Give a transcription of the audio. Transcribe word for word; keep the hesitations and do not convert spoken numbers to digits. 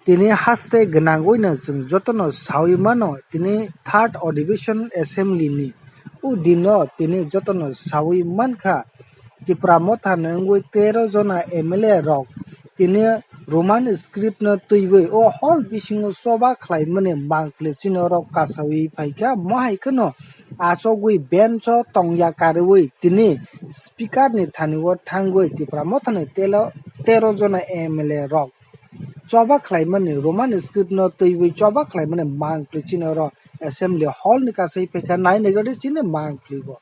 Tini haste gwnangwino chwng jotono sawi mano, tini third Adhiveshon Assembly ni o dino tini jotono sawi mankha, Tipra Motha ni wngwi tero jona M L A rok tini Roman script no twiwi o hall bisingo choba khlaimani mangpli chini oro kasawi phaikha, mohai kheno achogwi bench o tongya kariwi tini speaker ni thani o thangwi Tipra Motha ni telo tero jona M L A rok choba khlaimani Roman script no twiwi choba khlaimani mangpli chini oro assembly hall ni kasai phaikha, nai naikhe chini mangpli bo.